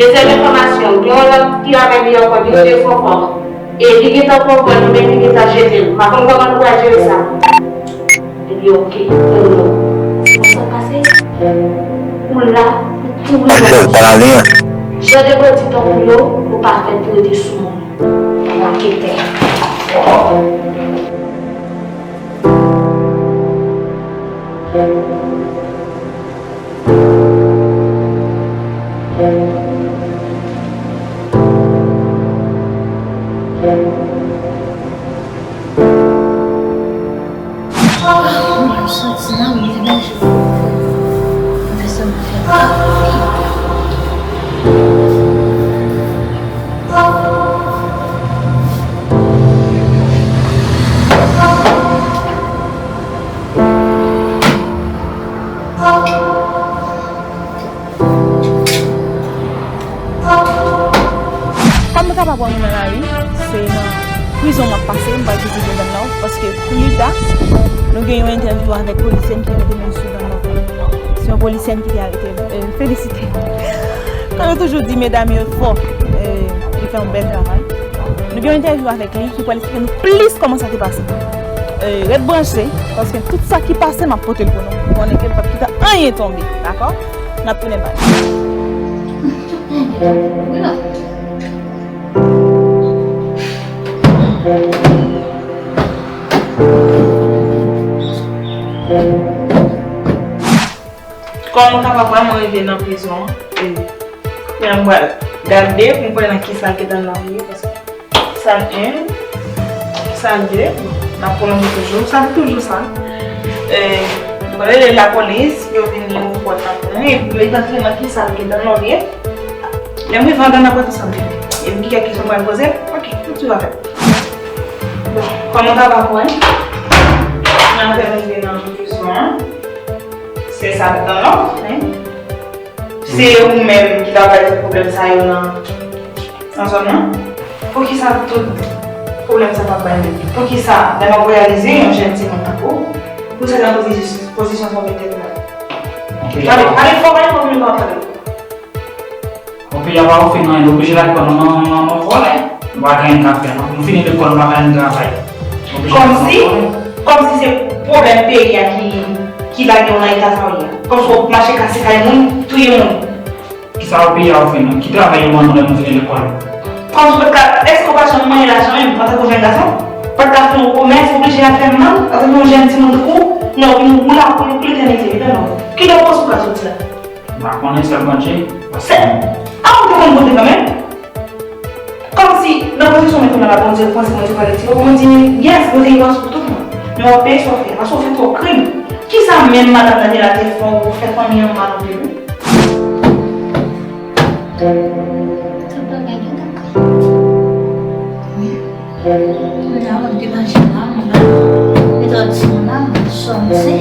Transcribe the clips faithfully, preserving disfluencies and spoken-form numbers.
Dezyèm enfòmasyon, gen yon lòt ki avèk li ankò, ki rete Fòkò. E li gentan pran kò l, men li gentan jete l. M pa konn kòman nou pral jere sa. Epi oke, Tonton. Ou konn sa k pase? Ou la, ou kouri nan. Jan de bandi tankou yo, yo pa fèt pou rete sou moun. Raketè. Mwen soti nan, mwen te bèje pou mwen fè sa mwen fè. Kòm nou kapab wè mwen nan lari, se nan prizon m ap pase, m pral toujou jwenn dam nan, paske pli ta, nou gen yon entèvyou avèk polisyèn ki mete men sou dam nan. Se yon polisyèn ki te arete m. E, felisite. Kòm yo toujou di, medam yo fò, e, li fè yon bèl travay. Nou gen yon entèvyou avèk li ki pral eksplike nou plis kòman sa te pase. E, ret branche, paske tout sa ki pase, m ap pote l pou nou. Konnen ke m p ap kite anyen tonbe, dakò? N ap tounen bay. Kòm nou kapab wè, mwen rive nan prizon an. E, kounye a m pral gade pou m konnen nan ki sal ke dam nan ye, paske sal en, sal de, n ap pwolonje toujou, sal toujou sal. E, m pral rele lapolis pou yo vin louvri pòt la pou nou, epi pou yo identifye nan ki sal ke dam nan ye. Lè m rive anndan, n ap wè ansanm. Epi ki kèk kesyon m pral poze, oke, tout swiv avè m. Bon, kòm nou kapab wè, mwen avèk nou rive nan prizon an. Se sa k nan lòd, wi. Se ou menm ki ta bay tout pwoblèm sa yo nan, nan zòn nan? Poukisa tout pwoblèm sa p ap bay menm? Poukisa lè m ap reyalize yon jèn timoun tankou w, pou sa nan pozisyon, pozisyon sa w mete l la? Pale, pale fò, pale fò pou nou kapab tande. Bon, peyi a pa ofri nou anyen, nou oblije lage kò nou nan, nan, nan vòlè. Nou pa gen anyen k ap fè, non. Nou fini lekòl, nou pa gen anyen k ap fè. Nou oblije lage kò nou nan vòlè. Kòmsi, kòmsi se pwoblèm peyi a ki, ki lage w nan eta sa w ye a. Kòmsi w ap mache kase kay moun, touye moun. Kisa peyi a ofri nou? Ki travay yo ban nou lè nou fini lekòl? Kòmsi w pa t ka, èske w pa janm manyen lajan menm, antanke yon jèn gason? Pa t ka fè yon komès, w oblije al fè mal, antanke yon jèn timoun tankou w, nan yon woulap pou letènite, wi, non. Kilè w panse w ka soti la? M pa konnen, sèl Bondye. Sè, a ou te konn Bondye kanmenm? Kòmsi, nan pozisyon mwen te nan la, Bondye panse mwen te pral retire w, Bondye, yes, Bondye gen panse pou tout moun. Men w ap peye sa w fè a, paske w fè twòp krim. Kisa menm madanm nan te la te fè w pou fè fanmi an mal anpil, wi? Tout bagay gen tan. Kounye a, w ap degaje la, m la. Mete w ap di m la, m sòti.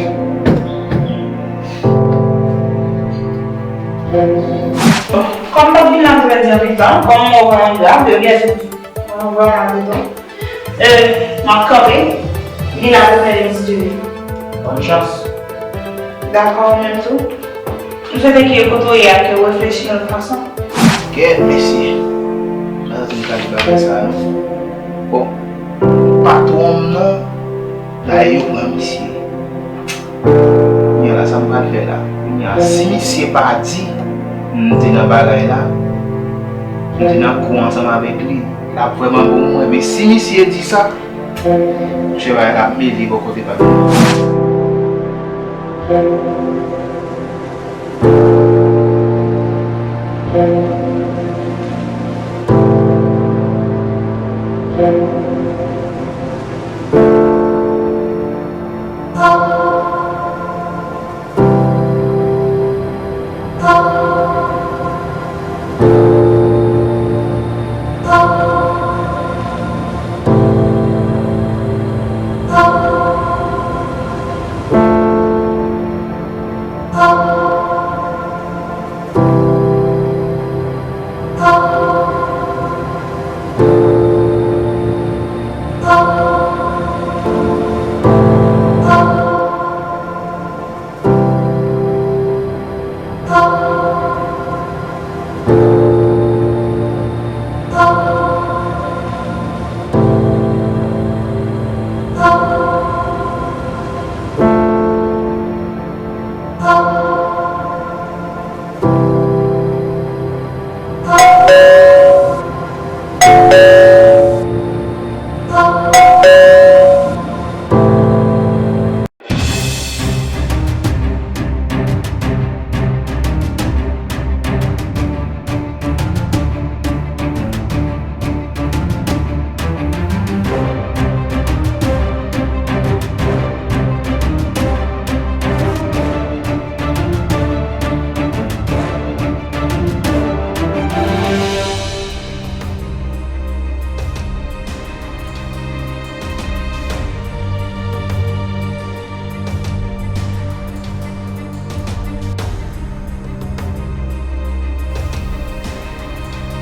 Kòm m p ap vin la pou pèdi anpil tan, kòm mwen wè yon dam, yo gen mwen wè yon dam. E, m ap kanpe, vin la pou fè de misteri. Bòn chans. Dakò, ou menm tou. M swete ke kote w ye a, ke w reflechi yon lòt fason. Kèt, mesye. M pa santi m ka di bagay sa a, non. Bon, patwon m nan, dayè yo pran misye. Kounye a la, sa m pral fè la? Kounye a, si misye pa di m te nan bagay la, m te nan kou ansanm avèk li, l ap vrèman bon pou mwen. Men si misye di sa, monchè, bagay la ap mele bò kote pa m.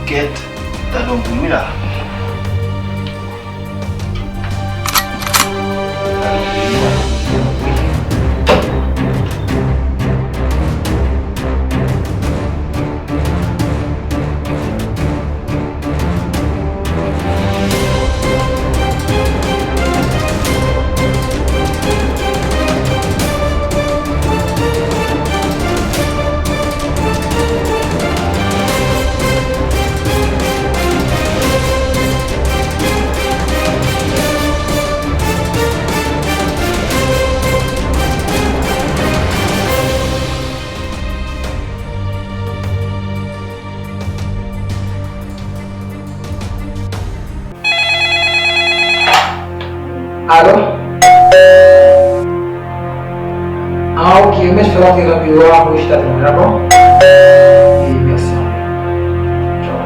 Kèt, gade yon bri wi la. Alo? Ah, ok, men fè w antre nan biwo a pou w chita tande mwen, dakò? E mèsi anpil. Tchaw.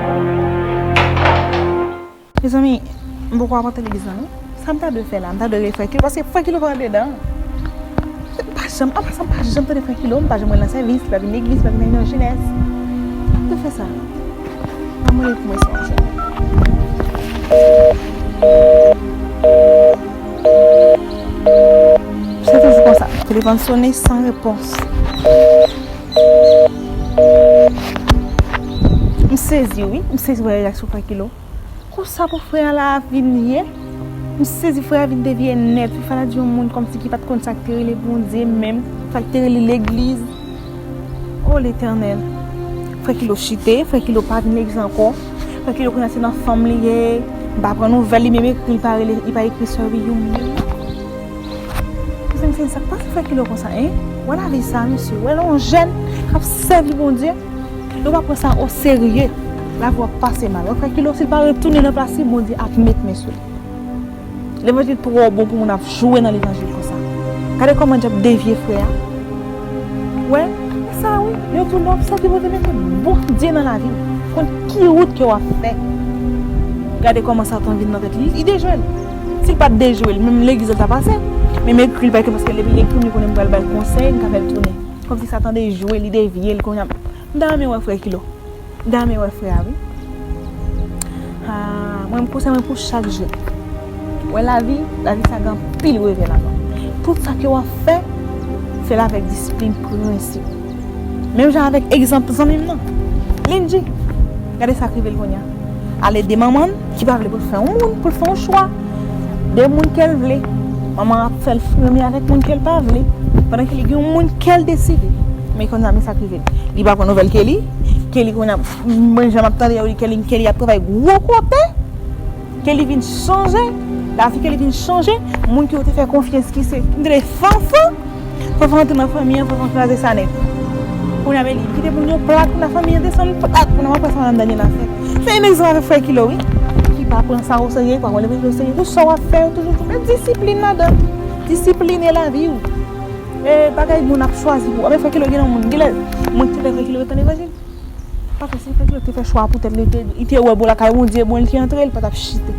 Mezanmi, m poko ap antre legliz la non. Sa m ta dwe fè la? M ta dwe rele Frè Kilo, paske Frè Kilo pa andedan. M pa janm, an pasan, m pa janm tande Frè Kilo, m pa janm wè l nan sèvis, li pa vin legliz, li pa vin nan jenès. M ta dwe fè sa. M a mande pou mwen sa. Se toujou konsa. Telefòn sonnen san repons. M sezi, wi. M sezi wè reyaksyon Frè Kilo. Konsa pou frè a la vin ye? M sezi, frè a vin devye nèt. Wi, fè l a di yon moun kòmsi ki pa t konn sa k te rele Bondye menm, sa k te rele legliz. O Letènèl! Frè Kilo chite, Frè Kilo pa vin legliz ankò. Frè Kilo kounye a se nan fanm li ye. M pa pran nouvèl li, menm ekri li pa rele, li pa ekri sè Viyou menm. Mezanmi, se sa k pase Frè Kilo konsa, en? Wè lavi sa, mesye. Wè lè yon jèn k ap sèvi Bondye, lè w pa pran sa oserye, lavi w ap pase mal. Wè Frè Kilo, si l pa retounen nan plas li, Bondye ap met men sou li. Levanjil twò bon pou moun ap jwe nan levanjil konsa. Gade kòman dyab devye frè a. Wè, e sa wi, yo tou lè w ap sèvi Bondye, mete Bondye nan lavi w. Konn ki wout ke w ap fè. Gade kòman Satan vin nan tèt li, li dejwe l. Si l pa t dejwe l, menm legliz la ta pase. Menm ekri l pa ekri, paske depi l ekri m, li konnen m pral ba l konsèy, m ka fè l tounen. Kòmsi Satan dejwe l, li devye l, kounye a, m ta renmen wè Frè Kilo. M ta renmen wè frè a, wi. Ah, mwen, m konsèy mwen pou chak jou. Wè lavi, lavi sa gen anpil revè ladan. Tout sa ke w ap fè, fè l avèk disiplin, prensip. Menm jan avèk egzanp zanmi m nan. Lindji, gade sa k rive l kounye a. Al ede manman l, ki pa vle pou l fè yon moun, pou l fè yon chwa. De moun ke l vle. Manman ap fè l renmen avèk moun ke l pa vle. Pandan ke li gen yon moun ke l deside. Men kounye a, men sa k rive l. Li pa pran nouvèl Kelly. Kelly kounye a, mwen jan m ap tande yo di Kelly, Kelly ap travay gwo kote. Kelly vin chanje. Lavi Kelly vin chanje. Moun ke yo te fè konfyans ki se, m tande Fanfan. Fanfan antre nan fanmi an, Fanfan kraze sa nèt. Kounye a, men li kite moun yo plat, kounye a fanmi an desann plat, kounye a m ap wè sa nan dènye nafè. Se menm jan avèk frè Kilo, wi. Ki pa pran sa oserye, pa pran levanjil oserye. Tout sa w ap fè, yo toujou tou. Met disiplin ladan. Disipline lavi w. E bagay moun ap chwazi pou. Anben, frè Kilo gen nan moun. Genlè, moun ki te fè frè Kilo ret nan levanjil. Paske si frè Kilo te fè chwa pou tèt li, li te, li te wè bon lakay Bondye, bon, li te antre, li pa t ap chite.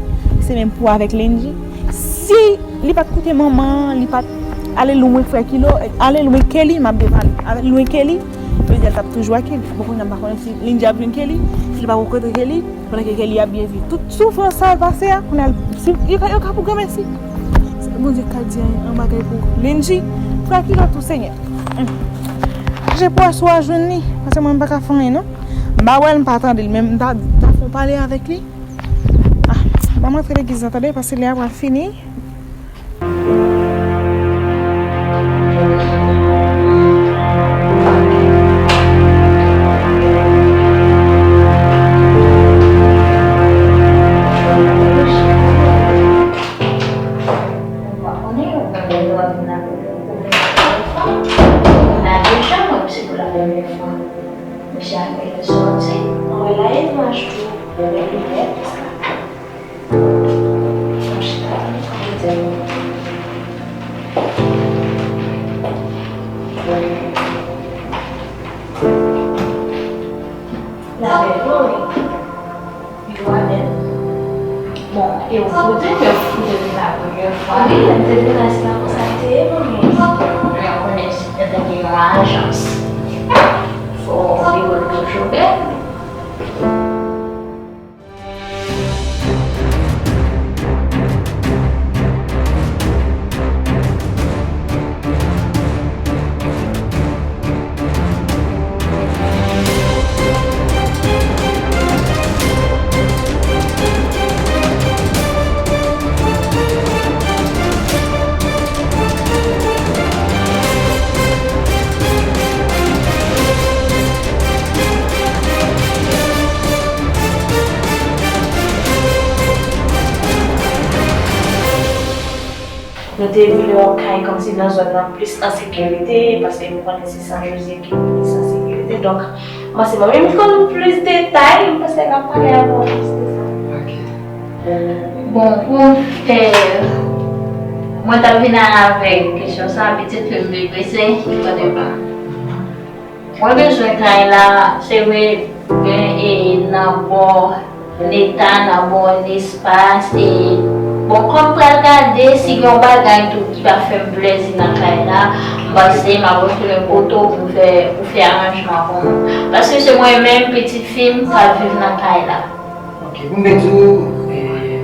Se menm pou avèk Lendji. Si li pa t koute manman an, li pa t ale lwen frè Kilo, ale lwen Kelly, m ap devan li. Ale lwen Kelly, Lendji t ap toujou ak Kelly. Bon, kounye a m pa konnen si Lendji ap jwenn Kelly, si li pa rankontre Kelly, pandan ke Kelly ap byen viv. Tout soufrans sa l pase a, kounye a, si, yo ka, yo ka pou granmèsi. Se Bondye k ka di yon bagay pou Lendji. Frè Kilo tou, Senyè. Hum. Chache pou aswè a jwenn li, paske mwen m pa ka fè anyen non. M pa wè l, m pa tande l, men m ta, ta fè yon pale avèk li. Ah, ban m antre legliz la, tande, paske lè a pral fini. Ou pa konnen, ou pa gen dwa vin avèk yon pwoblèm ankò. Ou pa deja wè m se pou la dènyè fwa. Mesye a genlè sòti. Mwen la e mach tou. Mwen genlè. Mwen chita, mwen chita. La bèl wi. Yo a bèl. Bon, e ou kote ke ou te vin la premyè fwa? Wi, lè m te vin la, se pa konsa l te ye, manmi. Men ou konnen, antanke yon ajans, fò w vin wè l toujou bèl. Nou te vle yon kay kòmsi nan zòn nan plis an sekirite, paske nou konnen se San Jose ki plis an sekirite. Donk, m panse mwen menm m konn plis detay, m panse m ap pale avè w plis de sa. Ok. Bon, pou m fè, mwen t ap vin avèk kesyon sa, pitit fi m vin prese, li konnen pa. Mwen bezwen kay la, se vre, gen, e, nan bò leta, nan bò nespas, e, bon, kòm pral gade si gen yon bagay tou ki pa fè m plezi nan kay la, m panse m ap retounen kote w pou m fè, pou fè aranjman pou mwen. Paske se mwen menm, pitit fi m, k ap viv nan kay la. Ok, pou m te di w, e,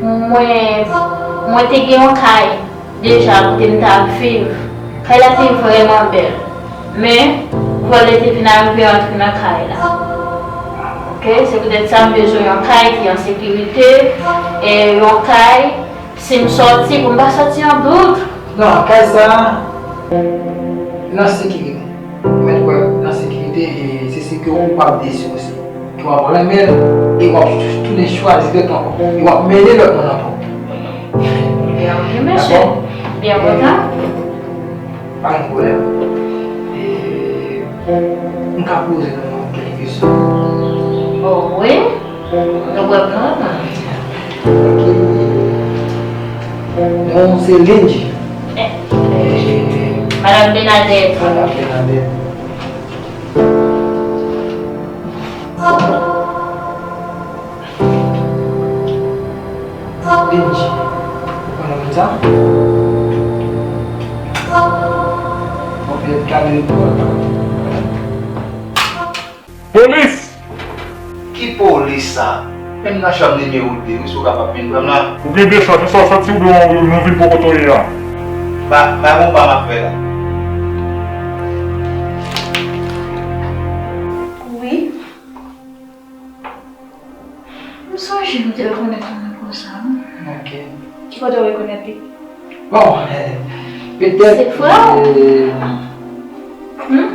mwen, mwen te gen yon kay deja kote m t ap viv. Kay la te vrèman bèl. Men, vòlè te vin arive antre nan kay la. Ok, se poutèt sa m bezwen yon kay ki an sekirite, e yon kay, si m sòti, pou m pa sòti an dout. Non, kay sa, nan sekirite. Ou mèt wè nan sekirite, e se si ke ou p ap desi osi. Ke w ap renmen l, e w ap tounen chwazi lòt ankò. E w ap mennen lòt moun ankò. Byen, ok, mesye. Dakò? Byen kontan. Pa gen pwoblèm. E, m ka poze nou kèk kesyon? Oh, wi. Nou pral pran. Ok. Non w se Lindji. Eh. Eh. Madam Bernadette. Madam Bernadette. Lindji. Ou konnen moun sa? Bon, gade pou Polis! Ki polis sa? Menm nan chanm nimewo de wi, si w kapab vin pran m la. Ou gen de chwa, se swa w sòti oubyen w, nou vin pran kote w ye a. Ba, ba m yon pa m ap fè la. Wi. M sonje m te rekonèt yon moun konsa, wi. Ok. Ki kote w rekonèt li? Bon, eh, petèt, se frè w? Eh, hmm?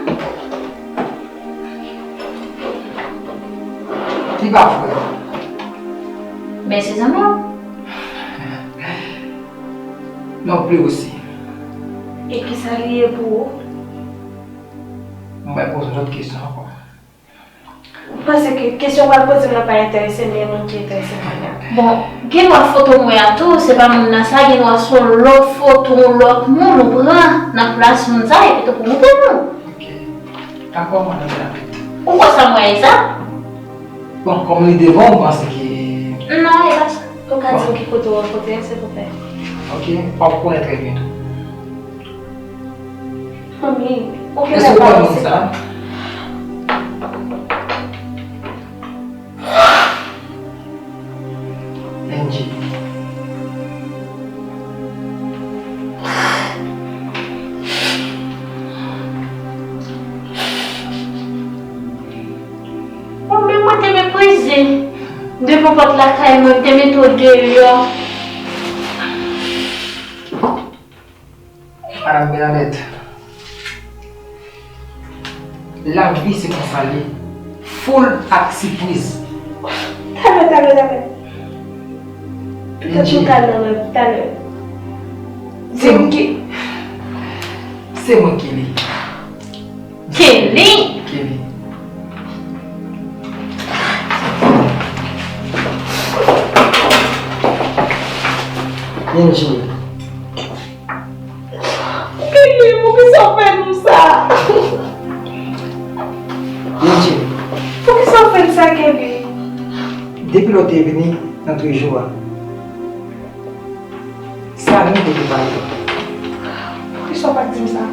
Li pa frè w. Men se zanmi w. Non plis osi. E kisa li ye pou ou? M bay poze lòt kesyon ankò. M panse ke kesyon w pral poze m nan pa enterese m, men moun ki enterese m kounye a. Bon, gen dwa foto mwen an tou, se pa moun nan sa, gen dwa se yon lòt foto, yon lòt moun ou pran nan plas moun sa, epi tou pou montre nou. Ok. Dakò, madanm Bernadette. Ou kwè sa m wè e sa? Bon, kòm li devan w, m panse ke... Non, e pa sa. Ou ka di m ki kote w rankontre l, silvouplè? Ok, w ap konnen trè byento. Manmi, ou genlè pa panse. Lindji. Bon, men mwen te meprize. Devan pòt lakay mwen, m te mete w deyò. Madanm Bernadette, lavi se konsa l ye, full ak sipriz. Talè, talè, talè. Petèt nou ka nan rèv talè. Se mwen ki, se mwen ki li. Kelly. Kelly. Lindji. Kelly, poukisa w fè nou sa? Lindji. Poukisa w fè n sa, Kelly? Depi lè w te vini nan Trejou a, sa menm kote pale. Poukisa w pa t di m sa?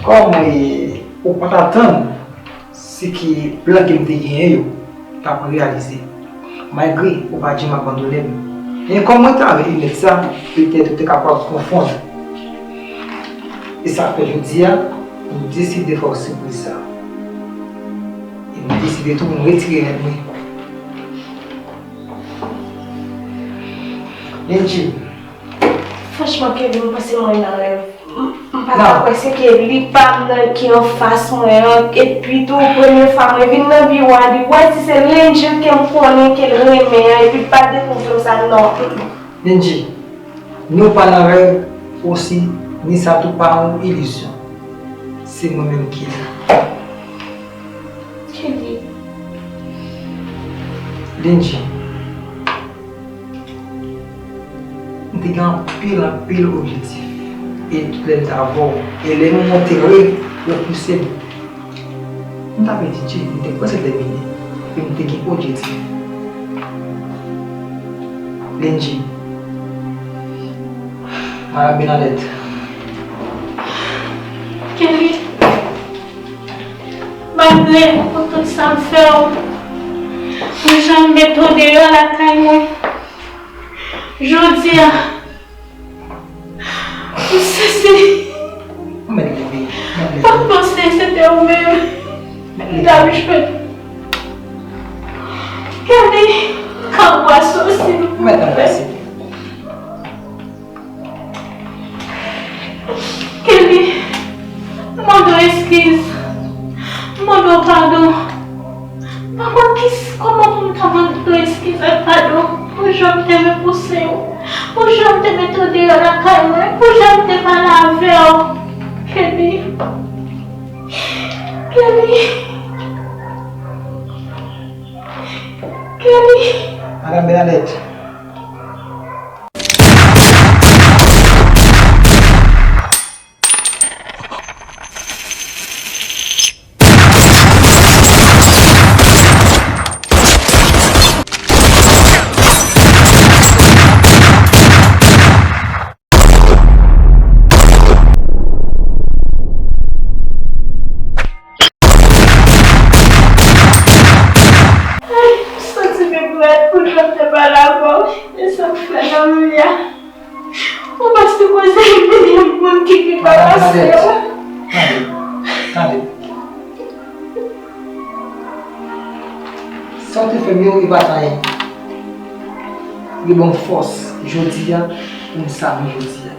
Kòman ou pa t atann si ke plan ke m te genyen yo t ap reyalize, malgre ou pa t janm abandone m? Men kòm mwen te avèk linèt sa, petèt ou te kapab konfonn. E sa fè jodi a, m deside fè w sipriz sa. E m deside tou pou m retire lèt mwen. Lindji. Franchman, Kevin, m panse mwen nan rèv. M, m pa ka kwè se Kelly pa m nan ki anfas mwen an. Epi tou, premye fwa mwen vin nan biwo a, li wè si se Lindji ke m konnen ke l renmen an, epi l pa dekouvri m sa, non. Lindji, ni w pa nan rèv osi, ni sa tou pa yon ilizyon. Se mwen menm ki la. Kelly. Lindji. M te gen anpil, anpil objektif. E tout lè m t avè w, e lè nou monte rèv, yo pouse m. M t ap etidye, m te prèske tèmine, e m te gen objektif. Lindji, Madanm Bernadette. Kelly, malgre pou tout sa m fè w, pou jan m mete w deyò lakay mwen, jodi a, m sezi. Ou mèt leve, ou mèt leve. Mwen panse se te ou menm m t ap jwenn. Kelly, ka bwasou, silvouplè. Ou mèt anbrase. Kelly, m mande w eskiz. M mande w padon. M pa konn ki, kòman pou m ta mande w eskiz ak padon pou jan m te repouse w, pou jan m te mete w deyò lakay mwen, pou jan m te pale avè w. Kelly. Kelly. Kelly. Madanm Bernadette. Ay, m santi m regrèt pou jan m te pale avè w e sa m fè nan vi a. Ou pa sipoze imilye moun ki pi ba pase w. Tande, tande. Sa w te fè m yo, e pa t anyen. Li ban m fòs jodi a pou m sa m ye jodi a.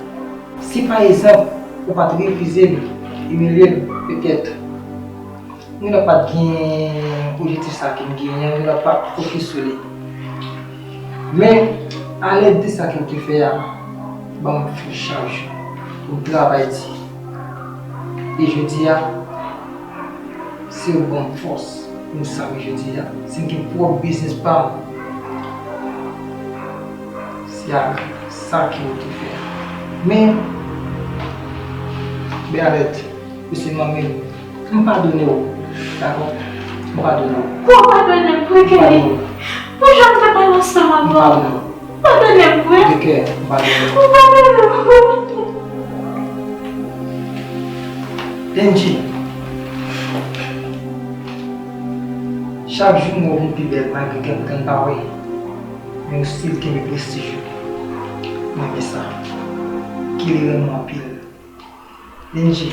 Si pa egzanp, ou pa t refize m, imilye m, petèt, nou pa t gen objektif sa ke m genyen an, nou pa t fokis sou li. Men, alèd de sa ke w te fè a, ban m fòs chak jou pou m travay di. E jodi a, se ou ban m fòs pou m sa m ye jodi a. Si m gen pwòp biznis pa m, se ak sa ke w te fè a. Men, Bernadette, ou se manmi m. M padone w. Dakò? M padone w. Pou w padone m vre, Kelly. Pou jan m te pale ansanm avè w. M padone w. Padone m vre. De kè, m padone w. Ou padone m vre. Lindji. Chak jou m wè w vin pi bèl, malgre kè m pa wè. Men w still kenbe prestij ou. M renmen sa. Kelly renmen w anpil. Lindji,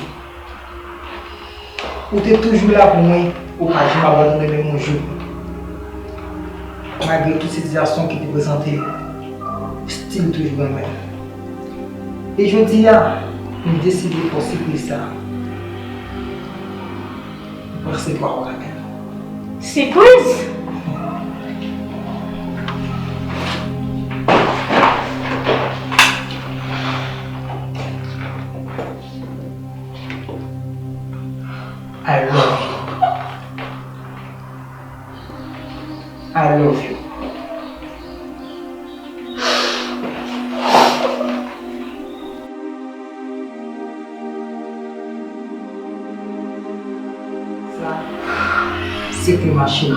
ou te toujou la pou mwen, ou pa janm abandone m yon jou. Malgre tout sitiyasyon ki te prezante, ou still toujou renmen m. E jodi a, m deside fè w sipriz sa. M panse ke w ap renmen l. Sipriz? I love you. I love you. Sa, se te machin.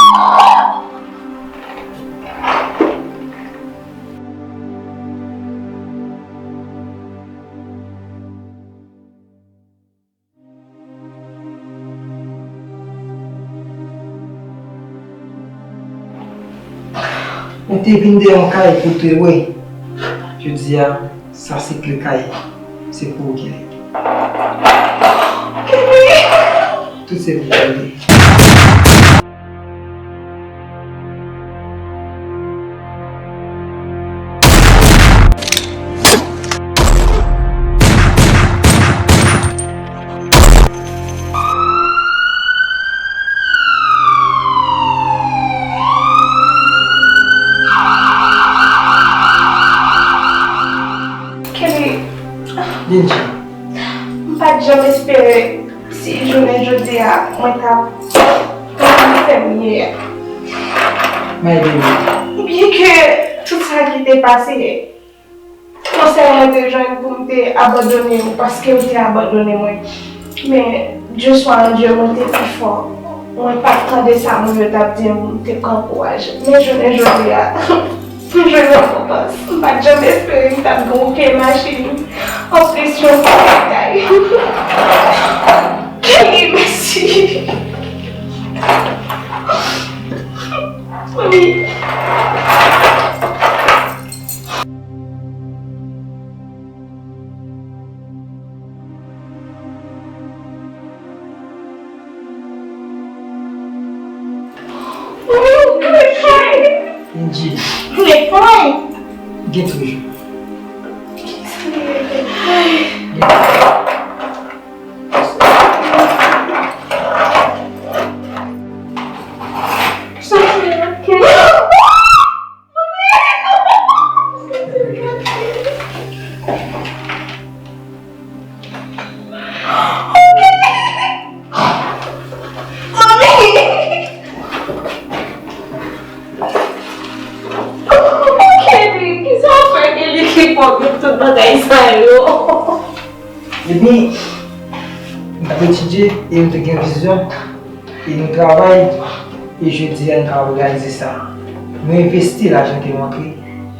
Ou te vin deyò yon kay pou te lwe. Jodi a, sa se kle kay. Se pou ou ki li. Tout se pou Kelly. Kelly, Lindsay, m pa t janm espere si jounen jodi a mwen t ap fè m ye a. My baby. Byenke tout sa ki te pase, konsèy mwen te jwenn pou m te abandone ou paske ou te abandone mwen. Men, Dye swa an Dye, mwen te pi fò. Mwen pa t tande sa moun yo t ap di m pou m te pran kouraj. Men jounen jodi a, m jwenn rekonpans. M pa t janm espere m t ap gen okenn machin. Anplis, yon bon bagay. Kelly, mèsi. Wi. Angie. Gen toujou. Kisa w fè Kelly ki pwòp tout bagay sa yo? Ebyen, m t ap etidye e m te gen vizyon. E nou travay, e jodi a nou ka òganize sa. Nou envesti lajan ke nou antre,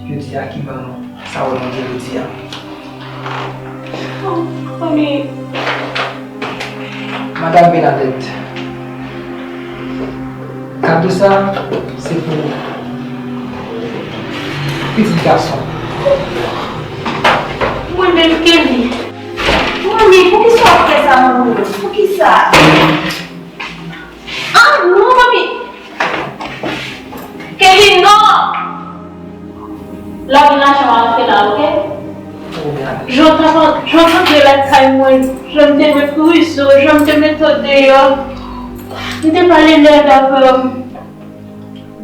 jodi a ki ban nou sa w wè nou gen jodi a. Madanm Bernadette, kado sa se pou pitit gason. Mwen menm Kelly. Manmi, poukisa w ap fè sa manmi? Poukisa? Ah non, manmi! Kelly, non! Lavi lajan w al fè la, oke? Jan w t ap, jan w t antre lakay mwen, jan m te meprize w, jan m te mete w deyò. M te pale lèd avè w.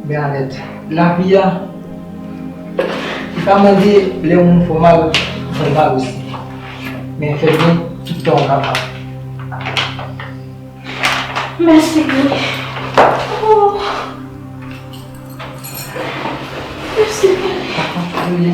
Bernadette, lavi a, li pa mande lè yon moun fè w mal, fè l mal osi. Men fè byen tout tan w kapab. Mèsi, Kelly. Oh. Mèsi, Kelly.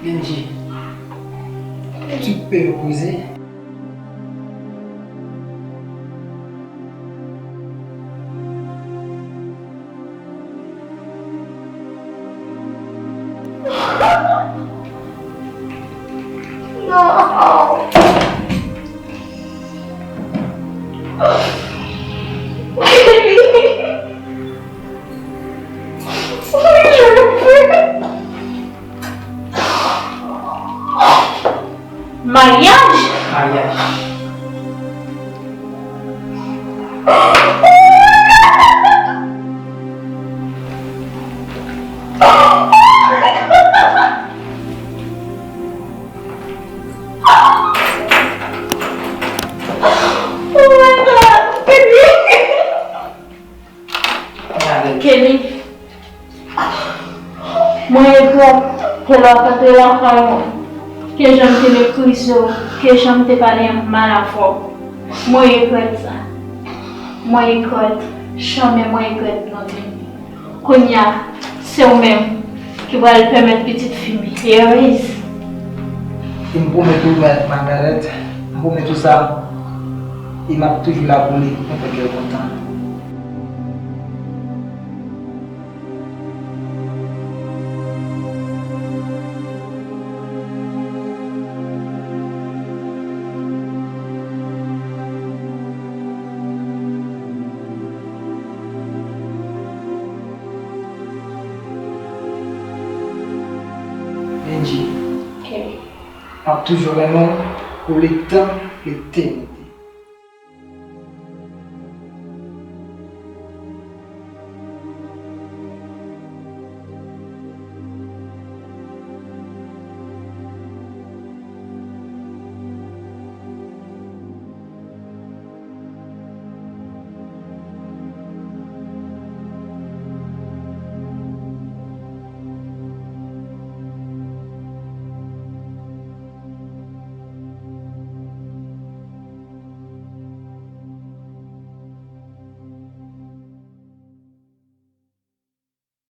Benji, tout pè yo poze. Non! Maryaj? Maryaj. Kelly, mwen regrèt ke lè w t antre lakay mwen, ke jan m te meprize w, ke jan m te pale mal avè w. Mwen regrèt sa. Mwen regrèt janm, mwen regrèt blonde. Kounye a, se ou menm ki pral pèmèt pitit fi m erez. E m pwomèt ou, Margaret, m pwomèt ou sa, e m ap toujou la pou li, mwen fè kè l kontan. J. M ap toujou renmen w pou letan, letenète.